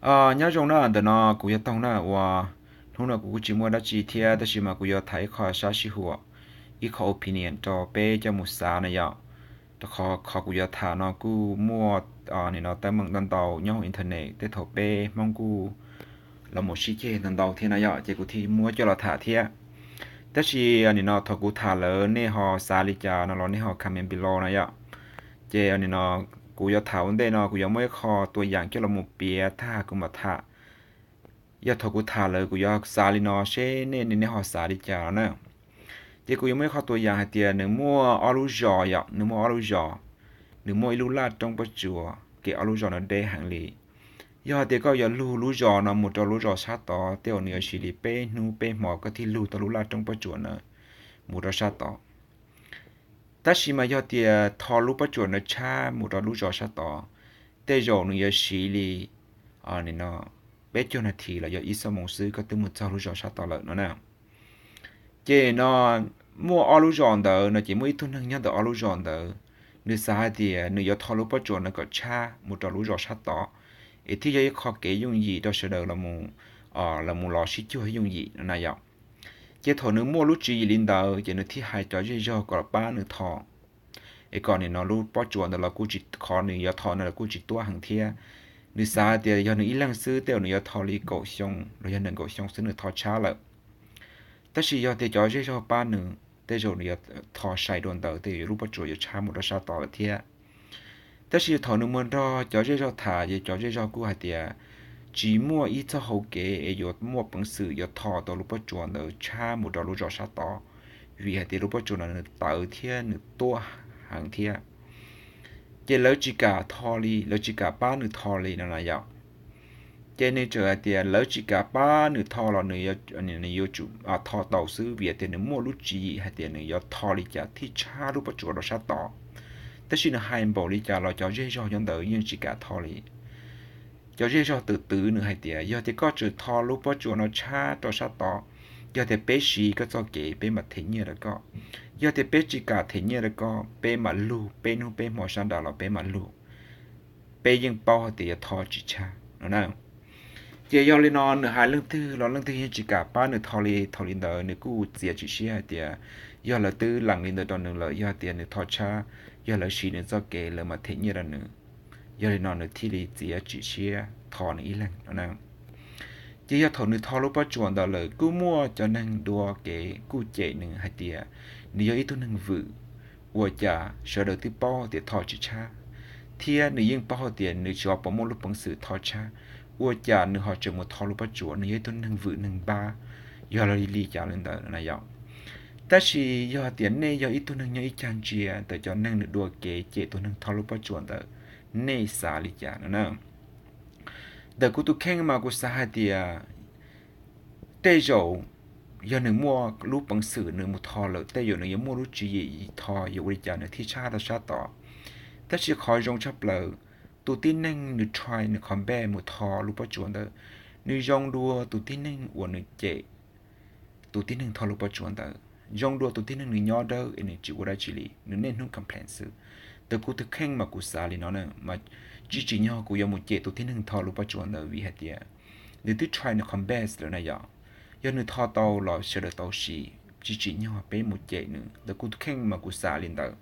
Nyob zoo na, ntawm no kuv yog Toog na, uas hnub no kuv kuj tsis muaj dab tsi thiab, tab sis mas kuv yuav tham ib qho sab sij huam, ib qho opinion rau peb coj mus xav na yom. Rau qhov qhov kuv yuav tham no kuj muaj nim no teeb meem ntau ntau nyob hauv internet tej thaum peb Hmoob kuj los mus sib ceg ntau ntau thiab na yom, ces kuv thiaj muab coj los tham thiab. Tab sis nim no thaum kuv tham lawm nej ho xav li cas no los nej ho comment below na yom. Ces nim no kuv yuav tham ua ntej no kuv yuav muaj ib qho tua yam coj los mus piav tag kuv mam tham. Yog thaum kuv tham lawm kuv yuav xav li no seb nej nej ho xav li cas no na. Ces kuv yuav muaj ib qho tua yam hais tias nws muaj ob lub zos yom, nws muaj ob lub zos, nws muaj ib lub laj roob pob tsuas kev ob lub zos no deb heev li. Yog hais tias koj yuav lug lub zos no mus rau lub zos sab tod tej zaum nws yuav siv li peb hnub peb hmo koj thiaj lug tau lub laj roob pob tsuas na mus rau sab tod. Tab sis mas yog tias tho lub pob tsuas no tshab mus rau lub zos sab tod, tej zaum nws yuav siv li nim no peb caug nas this los yog ib xuab moos xwb koj twb mus txog lub zos sab tod lawm no na. Ces no muaj ob lub zos ntawd no ces muaj ib tug neeg nyob ntawm ob lub zos ntawd, nws xav hais tias nws yuav tho lub pob tsuas no kom tshab mus rau lub zos sab tod, es thiaj yog ib qho kev yooj yim rau sawv daws los mus los sib cuag yooj yim no na yom. Ces thaum nws muaj lub tswv yim li ntawd ces nws thiaj hais cov zej zog kom pab nws tho, es kom nim no lub pob tsuas ntawd los kuj tsis, qhov nws yuav tho no los kuj tsis tuab heev thiab. Nws xav hais tias yog nws ib leeg xwb tej zaum nws yuav tho li kaum xyoo los yog nees nkaum xyoo xwb nws tho tshab lawm. Tab sis yog tias cov zej zog pab nws, tej zaum nws yuav tho sai dua ntawd tej zaum lub pob tsuas yuav tshab mus rau sab tod lawm thiab. Tab sis thaum nws mus nrog cov zej zog tham ces cov zej zog kuj hais tias tsis muaj ib txoj hauv kev es yuav muaj peev xwm yuav tho tau lub pob tsuas ntawd tshab mus rau lub zos sab tod, vim hais tias lub pob tsuas no nws tawv thiab nws tuab heev thiab. Ces lawv tsis kam tho li, lawv tsis kam pab nws tho li no na yom. Ces nws txawm hais tias lawv tsis kam pab nws tho los nws yuav tsum tho tau xwb vim tias nws muaj lub tswv yim hais tias nws yuav tho li cas thiaj tshab lub pob tsuas rau sab tod. Tab sis nws hais npaum li cas los cov zej zog nyob ntawd yeej tsis kam tho li. Cov zej zog twb twv nws hais tias yog tias koj tseem tho lub pob tsuas no tshab rau sab tod, yog tias peb siv koj txoj kev peb mam them nyiaj rau koj. Yog tias peb tsis kam them nyiaj rau koj peb mam lug peb hnub peb hmo sab nrad los peb mam lug. Peb yeej paub hais tias yuav tho tsis tshab no na. Ces yog li no nws hais leej twg los leej twg yeej tsis kam pab nws tho li. Thaum li ntawd nws kuj txiav txim siab hais tias yog lawv twb lees li ntawd rau nws lawm, yog tias nws tho tshab, yog lawv siv nws txoj kev lawv mam them nyiaj rau nws. Yog li no nws thiaj li txiav txim siab tho nws ib leeg no na. Ces yog thaum nws tho lub pob tsuas ntawd lawm kuj muaj cov neeg dua kev kuj cem nws hais tias nws yog ib tug neeg vwm, ua cas sawv daws twb paub tias tho tsis tshab, thiab nws yeej paub tias nws tsis pom muaj lub peev xwm tho tshab, ua cas nws ho tseem mus tho lub pob tsuas, nws yog ib tug neeg vwm neeg npab, yog li cas li ntawd na yom. Tab sis yog tias nej yog ib tug neeg nyob ib cag ntsia ntawm cov neeg nws dua kev cem tus neeg tho lub pob tsuas ntawd, nej xav li cas no na? Ntawm kuv tus kheej mas kuv xav hais tias tej zaum yog nws muaj lub peev xwm nws mus tho lawm tej zaum nws yuav muaj lub tswv yim tho yuav ua li cas nws thiaj tshab rau sab tod. Tab sis qhov zoo tshaj plaws, tus tib neeg nws try nws qhov npej mus tho lub pob tsuas ntawd, nws zoo dua tus tib neeg uas nws cem tus tib neeg tho lub pob tsuas ntawd, zoo dua tus tib neeg nws nyob dawb es nws tsis ua dab tsi li, nws niaj hnub complain xwb. Ntawm kuv tus kheej mas kuv xav li no na, mas tsis tsim nyog kuv yuav mus cem tus tib neeg tho lub pob tsuas ntawd vim hais tias nws twb try nws qhov best lawm na yom. Yog nws tho tau los sawv daws tau siv, tsis tsim nyog peb mus cem nws. Ntawm kuv tus kheej mas kuv xav li ntawd.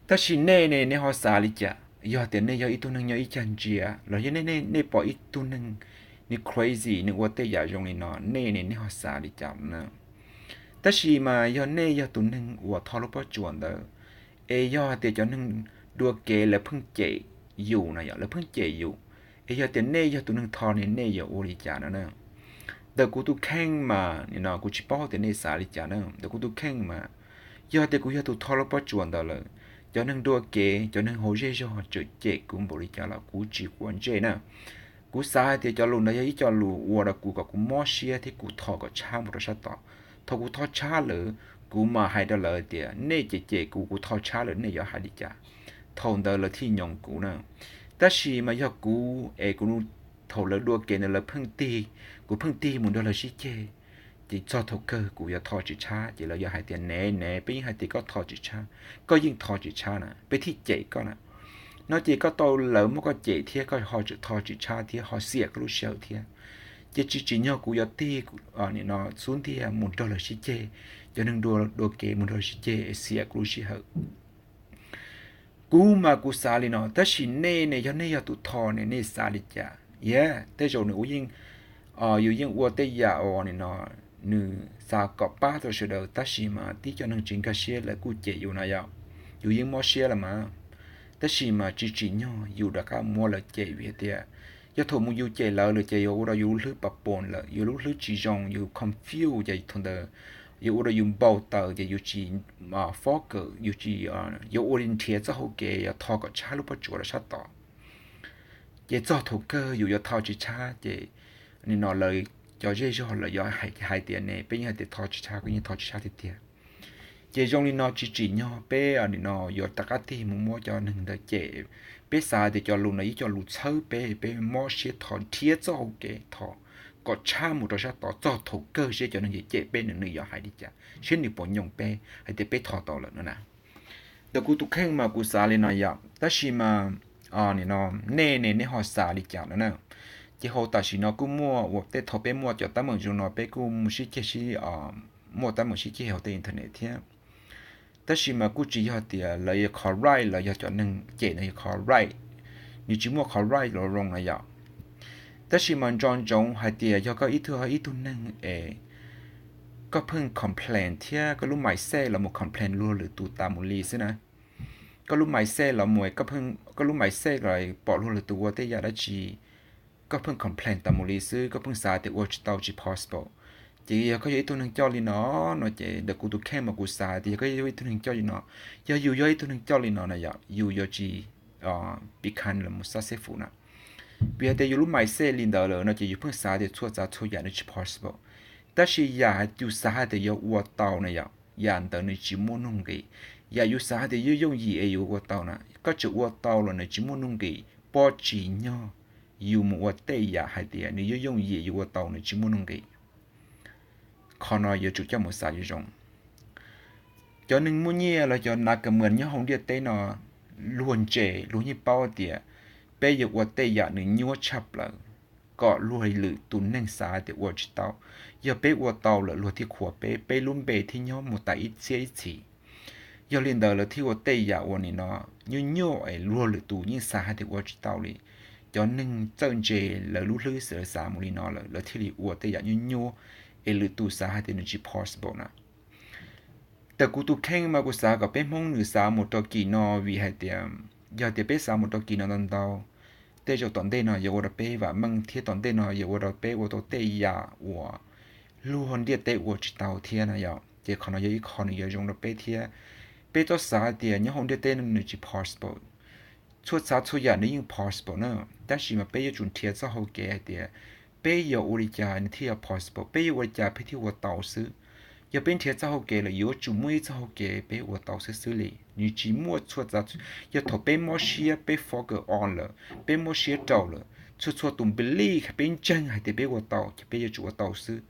Tab sis nej ne, nej ho xav li cas? Yog tias nej yog ib tug neeg nyob ib cag ntsia los yog nej, nej pom ib tug neeg nws crazy nws ua tej yam zoo li no, nej ne nej ho xav li cas na? Tab sis mas yog nej yog tus neeg uas tho lub pob tsuas ntawd, es yog tias cov neeg dua kev lawv pheej cem yus na yom, lawv pheej cem yus, es yog tias nej yog tus neeg tho ne nej yuav ua li cas no na? Ntawm kuv tus kheej mas nim no kuv tsis paub tias nej xav li cas na, ntawm kuv tus kheej mas yog tias kuv yog tus tho lub pob tsuas ntawd lawm, cov neeg dua kev cov neeg hauv zej zog tseem cem kuv npaum li cas los kuv tsis quav ntsej na. Kuv xav hais tias cov lus ntawd yog ib co lus ua rau kuv kom kuv mob siab thiab kuv tho kom tshab mus rau sab tod. Thaum kuv tho tshab lawm, kuv mam hais rau lawv tias nej cem cem kuv, kuv tho tshab lawm nej yuav hais li cas? Thaum ntawd lawv thiaj nyoos kuv na. Tab sis mas yog kuv es kuv, thaum lawv dua kev ntawd lawv pheej tig, kuv pheej tig mus nrog lawv sib ceg, ces txog thaum kawg kuv yuav tho tsis tshab ces lawv yuav hais tias nev nev, peb yeej hais tias koj tho tsis tshab, koj yeej tho tsis tshab na, peb thiaj cem koj na. No ces koj tau lawv muab koj cem thiab koj ho tseem tho tsis tshab thiab ho xiam koj lub sij hawm thiab. Ces tsis tsim nyog kuv yuav tig nim no xub ntiag mus nrog lawv sib ceg, cov neeg dua dua kev mus nrog lawv sib ceg es xiam kuv lub sij hawm. Kuv mas kuv xav li no, tab sis nej ne, yog nej yog tus tho ne, nej xav li cas? Yog tej zaum nws ua yeej, yus yeej ua tej yam uas nim no nws xav kom pab rau sawv daws, tab sis mas tib cov neeg tsis nkag siab lawv kuj cem yus na yom, yus yeej mob siab lawm mas. Tab sis mas tsis tsim nyog yus rov qab muab lawv cem vim tias yog thaum mus yus cem lawv lawm ces yuav ua rau yus lub hlwb pas poos lawm, yus lub hlwb tsis zoo, yus confuse ces thaum ntawd yuav ua rau yus npau taws ces yus tsis focus, yus tsis, yuav ua li nrhiav txoj hau kev yuav tho kom tshab lub pob tsuas rau sab tod. Ces txog thaum kawg yus yuav tho tsis tshab ces nim no lawv cov zej zog lawv yuav hais tias ne, peb yeej hais tias tho tsis tshab, koj yeej tho tsis tshab tiag tiag. Ces zoo li no tsis tsim nyog peb nim no yuav rov qab tig mus muab cov neeg ntawd cem. Peb xav tias cov lus no ib co lus txhawb peb, peb mob siab tho nrhiav txoj hau kev tho kom tshab mus rau sab tod, txog thaum kawg seb cov neeg cem peb nws, nws yuav hais li cas, seb nws puas nyoom peb hais tias peb tho tau lawm no na. Ntawm kuv tus kheej mas kuv xav li no yom, tab sis mas nim no nej ne, nej ho xav li cas no na? Ces hauv tam sim no kuj muaj ua tej thaum peb muaj cov teeb meem zoo no peb kuj mus sib ceg, sib, muaj teeb meem sib ceg hauv tej internet thiab. Tab sis mas kuj tsis yog tias lawv yog correct, lawv yog cov neeg cem no yog correct, nws tsis muaj correct los wrong na yom. Tab sis mas nco ntsoov hais tias yog koj ib tug, ib tug neeg es koj pheej complain thiab koj lub mindset los mus complain luag lwm tus tas mus li xwb na. Koj lub mindset los mus, koj lub mindset los pom luag lwm tus ua tej yam dab tsi, koj pheej complain tas mus li xwb, koj pheej xav tias ua tsis tau, tsis possible. Ces yog koj yog ib tug neeg coj li no, no ces ntawm kuv tus kheej mas kuv xav tias yog koj yog ib tug neeg coj li no, yog yus yog ib tug neeg coj li no na yom, yus yuav tsis become los mus successful na. Vim hais tias yus lub mindset li ntawd lawm no ces yus pheej xav tias txhua tsav txhua yam nws tsis possible. Tab sis yam yus xav hais tias yuav ua tau na yom, yam ntawd nws tsis muaj nuj nqis. Yam yus xav hais tias yooj yooj yim es yuav ua tau na, koj tseem ua tau los nws tsis muaj nuj nqis, pob tsis nyog yus mus ua tej yam hais tias nws yooj yooj yim yuav ua tau nws tsis muaj nuj nqis. Qhov no yuav tsum coj mus xav zoo zoo. Cov neeg muaj nyiaj los cov nav ka muas nyob hauv ntiaj teb no, luag ntse luag yeej paub tias peb yuav ua tej yam nws nyuaj tshaj plaws kom luag lwm tus neeg xav tias ua tsis tau. Yog peb ua tau lawm luag thiaj qhuas peb, peb lub npe thiaj nyob mus tas ib txhiab ib txhis. Yog li ntawd lawv thiaj ua tej yam uas nim no nyuaj nyuaj es luag lwm tus yeej xav hais tias ua tsis tau li. Cov neeg txawj ntse lawv lub hlwb xwb lawv xav mus li no lawm lawv thiaj li ua tej yam nyuaj nyuaj es lwm tus xav hais tias nws tsis possible na. Ntawm kuv tus kheej mas kuv xav kom peb Hmoob nws xav mus rau kis no vim hais tias yog tias peb xav mus rau kis no ntau ntau, tej zaum tom ntej no yuav ua rau peb vam meej thiab tom ntej no yuav ua rau peb ua tau tej yam uas luag ntiaj teb ua tsis tau thiab na yom. Ces qhov no yog ib qho nws yuav zoo rau peb thiab. Peb txhob xav tias nyob hauv ntiaj teb no nws tsis possible. Txhua tsav txhua yam nws yeej possible na, tab sis mas peb yuav tsum nrhiav txoj hau kev hais tias peb yuav ua li cas nws thiaj yog possible, peb yuav ua li cas peb thiaj ua tau xwb. Yog peb nrhiav txoj hau kev lawm yuav tsum muaj ib txoj hau kev peb ua tau xwb xwb li. Nws tsis muaj txhua tsav, yog thaum peb mob siab peb focus on lawm, peb mob siab rau lawm, txhua txhua tus believe peb ntseeg hais tias peb ua tau ces peb yuav tsum ua tau xwb.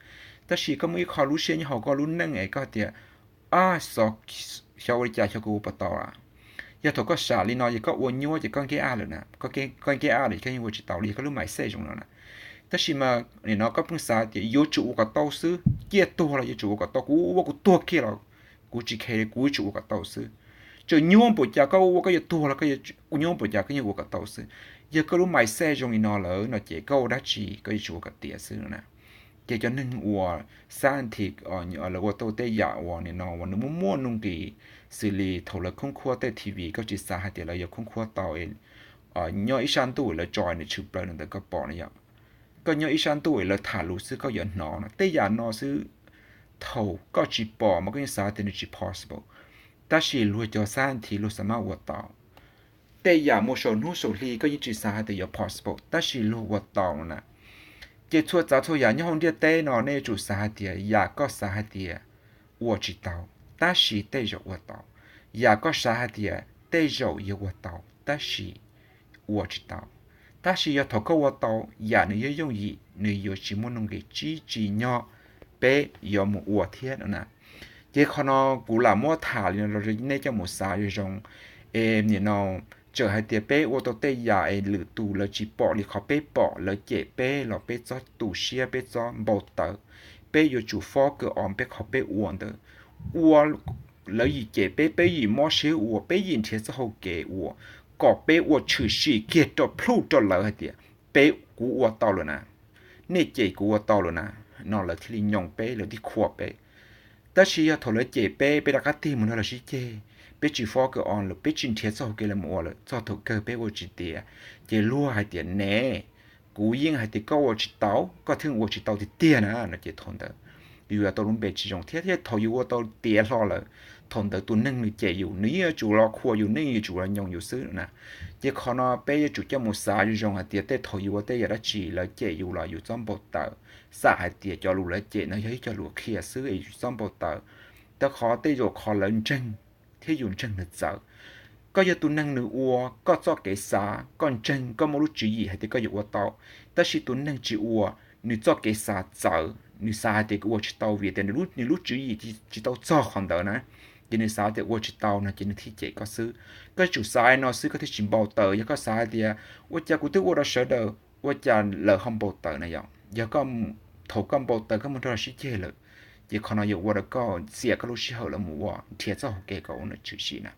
Tab sis koj muaj ib qho lub siab nyob hauv koj lub neej es koj tias, a, xyov ua li cas xyov kuv ua puas tau a. Yog thaum koj sam li no ces koj ua nyuaj ces koj nkeb ab lawm na, koj nkeb ab lawm koj yeej ua tsis tau li, koj lub mindset zoo no na. Tab sis mas nim no koj pheej xav tias yuav tsum ua kom tau xwb, ciaj tuag los yuav tsum ua kom tau, kuv ua kuv tuag kiag los kuv tsis khe li, kuv yuav tsum ua kom tau xwb. Tseem nyuaj npaum cas koj ua koj yuav tuag los koj nyuaj npaum cas koj yeej ua kom tau xwb. Yog koj lub mindset zoo li no lawm no ces koj ua dab tsi koj yuav tsum ua kom tiav xwb no na. Ces cov neeg uas scientist lawv ua tau tej yam uas nim no uas nws muaj muaj nuj nqis, xws li thaum lawv khoob khuab tej T V, koj tsis xav hais tias lawv yuav khoob khuab tau nyob ib sab ntuj lawv tso nws tshwm plaws ntawm koj pom na yom. Koj nyob ib sab ntuj lawv tham lus xwb koj yuav hnov no, tej yam no xwb. Thaum koj tsis pom mas koj yeej xav tias nws tsis possible, tab sis luag cov scientist luag xav maj ua tau. Tej yam mus saum hnub saum hli koj yeej tsis xav hais tias yuav possible tab sis luag ua tau no na. Ces txhua tsav txhua yam nyob hauv ntiaj teb no nej yuav tsum xav hais tias yam koj xav hais tias ua tsis tau tab sis tej zaum ua tau, yam koj xav hais tias tej zaum yuav ua tau tab sis ua tsis tau. Tab sis yog thaum koj ua tau, yam nws yooj yooj yim nws yuav tsis muaj nuj nqis, tsis tsim nyog peb yuav mus ua thiab no na. Ces qhov no kuv lam muab tham li no rau nej coj mus xav zoo zoo, es nim no txawm hais tias peb ua tau tej yam es lwm tus lawv tsis pom li qhov peb pom, lawv cem peb los peb txhob tu siab, peb txhob npau taws. Peb yuav tsum focus on peb qhov peb ua ntawd. Ua, lawv yim cem peb, peb yim mob siab ua, peb yim nrhiav txoj hau kev ua, kom peb ua tshwm sim kiag rau plhuj rau lawv hais tias peb, kuv ua tau lawm na, nej cem kuv ua tau lawm na, no lawv thiaj li nyoo peb, lawv thiaj qhuas peb. Tab sis yog thaum lawv cem peb, peb rov qab tig mus nrog lawv sib ceg, peb tsis focus on lawm, peb tsis nrhiav txoj hau kev lawv mus ua lawm, txog thaum kawg peb ua tsis tiav, ces luag hais tias ne, kuv yeej hais tias koj ua tsis tau, koj thiaj ua tsis tau tiag tiag na, no ces thaum ntawd yus yuav tau lub npe tsis zoo thiab. Thiab thaum yus ua tau tiav hlo lawm, thaum ntawd tus neeg nws cem yus nws yeej yuav tsum los qhuas yus, nws yeej yuav tsum los nyoo yus xwb na. Ces qhov no peb yuav tsum coj mus xav zoo zoo hais tias tej thaum yus ua tej yam dab tsi lawv cem yus los yus txhob npau taws. Xam hais tias cov lus lawv cem no yog ib co lus qhia xwb es yus txhob npau taws, rau qhov tej zaum qhov lawv ntseeg thiab yus ntseeg nws txawv. Koj yog tus neeg nws ua, koj txoj kev xav, koj ntseeg, koj muaj lub tswv yim hais tias koj yuav ua tau, tab sis tus neeg tsis ua, nws txoj kev xav txawv, nws xav hais tias kuv ua tsis tau vim tias nws lub tswv yim tsis tau txog qhov ntawd na, ces nws xav tias ua tsis tau no ces nws thiaj cem koj xwb. Koj yuav tsum xav li no xwb koj thiaj tsis npau taws. Yog koj xav hais tias ua cas kuv twb ua rau sawv daws, ua cas lawv ho npau taws na yom. Yog thaum koj npau taws koj mus nrog sib ceg lawm, ces qhov no yuav ua rau koj xiam koj lub sij hawm los mus ua nrhiav txoj hau kev kom ua nws tshwm sim na.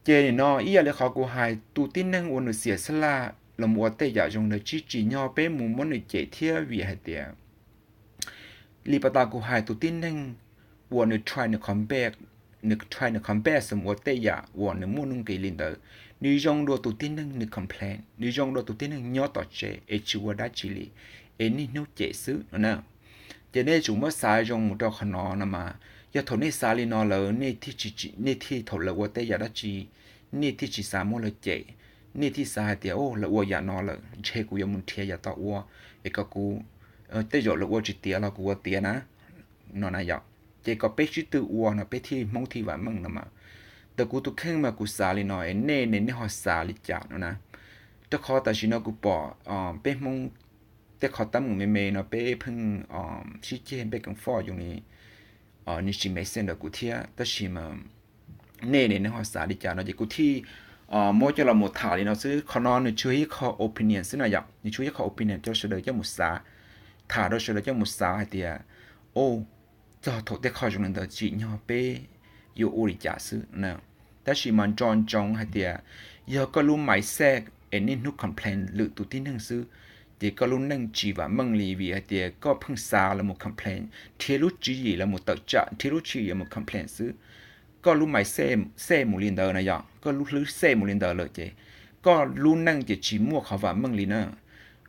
Ces nim no ib yam li qhov kuv hais, tus tib neeg uas nws xiam xab laj los mus ua tej yam zoo ntawd tsis tsim nyog peb mus muab nws cem thiab vim hais tias li pas tas kuv hais, tus tib neeg uas nws try nws qhov best, nws try nws qhov best mus ua tej yam uas nws muaj nuj nqis li ntawd, nws zoo dua tus tib neeg nws complain, nws zoo dua tus tib neeg nyob tom tsev es tsis ua dab tsi li, es niaj hnub cem xwb no na. Ces nej tsum muab xav zoo mus rau qhov no no mas, yog thaum nej xav li no lawm, nej thiaj thaum lawv ua tej yam dab tsi, nej thiaj tsis xav muab lawv cem, nej thiaj xav hais tias, o, lawv ua yam no lawm, ntshe kuv yuav mus nrhiav yam tau ua, es kom kuv, tej zaum lawv ua tsis tiav los kuv ua tiav na, no na yom. Ces kom peb sib tw ua no peb thiaj Hmoob thiaj vam meej no mas. Ntawm kuv tus kheej mas kuv xav li no, es nej ne nej ho xav li cas no na? Rau qhov tam sim no kuv pom peb Hmoob tej qhov teeb meem me me no peb pheej sib ceg npej keev foj yoo li, nws tsis make sense ntawm kuv thiab, tab sis mas nej ne nej ho xav li cas no ces kuv thiaj muab coj los mus tham li no xwb. Qhov no nws tsuas ib qho opinion xwb na yom, nws tsuas ib qho opinion rau sawv daws coj mus xav, tham rau sawv daws coj mus xav hais tias, o, txog thaum tej qho zoo li ntawd tsim nyog peb yuav ua li cas xwb na. Tab sis mas nco ntsoov hais tias yog koj lub mindset es niaj hnub complain lwm tus tib neeg xwb, ces koj lub neej tsis vam meej li, vim hais tias koj pheej xav los mus complain, nrhiav lub tswv yim los mus tawm tsam, nrhiav lub tswv yim los mus complain xwb. Koj lub mindset mus li ntawd na yom, koj lub hlwb xej mus li ntawd lawm ces koj lub neej ces tsis muaj qhov vam meej li na.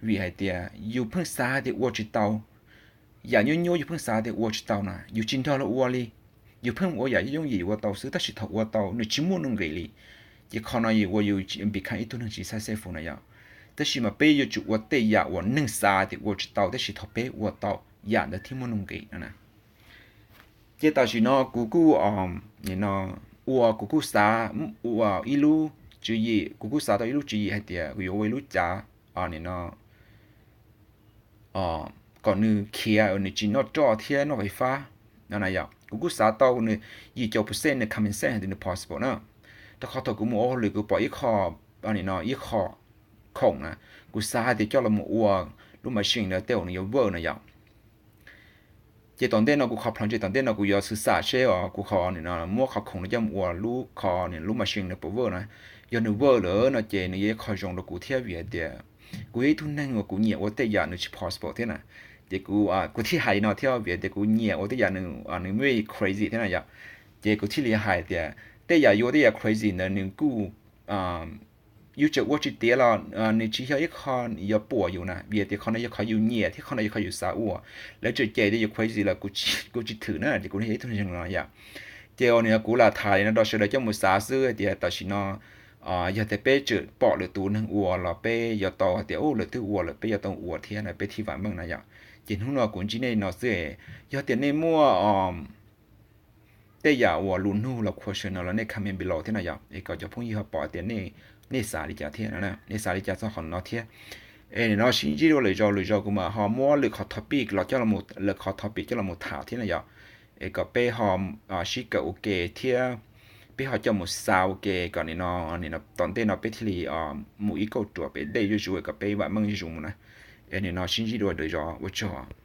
Vim hais tias yus pheej xav tias ua tsis tau, yam nyuaj nyuaj yus pheej xav tias ua tsis tau na, yus tsis nrog lawv ua li, yus pheej ua yam yooj yim ua tau xwb, tab sis thaum ua tau nws tsis muaj nuj nqis li. Ces qhov no yus ua yus become ib tug neeg tsis successful na yom. Tab sis mas peb yuav tsum ua tej yam uas neeg xav tias ua tsis tau, tab sis thaum peb ua tau, yam ntawd thiaj muaj nuj nqis no na. Ces tam sim no kuv kuj, nim no, ua kuv kuj xav ua ib lub tswv yim, kuv kuj xav tau ib lub tswv yim hais tias kuv yuav ua ib lub cav, nim no, kom nws khiav, nws tsis noj roj thiab noj fais fab no na yom. Kuv kuj xav tau nws yim caum percent nws common sense hais tias nws possible na. Rau qhov thaum kuv mus ua hauj lwm kuv pom ib qho, nim no ib qho khoom na, kuv xav hais tias coj los mus ua lub machine ntawd tej zaum nws yuav work na yom. Ces tom ntej no kuv qhov project tom ntej no kuv yuav xav seb os, kuv qhov nim no muab qhov khoom no coj mus ua lub qhov, lub machine no puas work na. Yog nws work lawm no ces nws yog ib qho zoo rau kuv thiab, vim hais tias kuv yog ib tug neeg uas kuv nyiam ua tej yam nws tsis possible thiab na. Ces kuv, kuv thiaj hais li no thiab, vim tias kuv nyiam ua tej yam nws, nws muaj crazy thiab na yom. Ces kuv thiaj li hais tias tej yam yuav ua tej yam crazy ntawd nws kuj, yus tseem ua tsis tiav los nws tsis yog ib qho yuav puam yus na, vim tias qhov no yog qhov yus nyiam thiab qhov no yog qhov yus xav ua. Lawv tseem cem tias yus crazy los kuv tsis thwm na, ces kuv yog ib tug neeg zoo no yom. Ces nim no kuv lam tham li no rau sawv daws coj mus xav xwb tias tam sim no yog tias peb tseem pom lwm tus neeg ua los peb yuav tau hais tias, u, lawv twb ua lawm peb yuav tau ua thiab no peb thiaj vam meej na yom. Ces hnub no kuv ntsib nej li no xwb, yog tias nej muaj tej yam uas lus nug los question no los nej comment below thiab no yom, es kom cov phooj ywg ho pom tias nej, nej xav li cas thiab, nej xav li cas txog qhov no thiab. Es nim no sib ntsib dua lwm zaus, lwm zaus kuv mam ho muab lwm qhov topic los coj, lwm qhov topic coj los mus tham thiab na yom, es kom peb ho sib kawm ua ke thiab peb ho coj mus xaus ke kom nim no, nim no tom ntej no peb thiaj li mus ib kauj ruam pem dej zuj zus kom peb vam meej zuj zus mus na. Es nim no sib ntsib dua lwm zog, ua tsaug.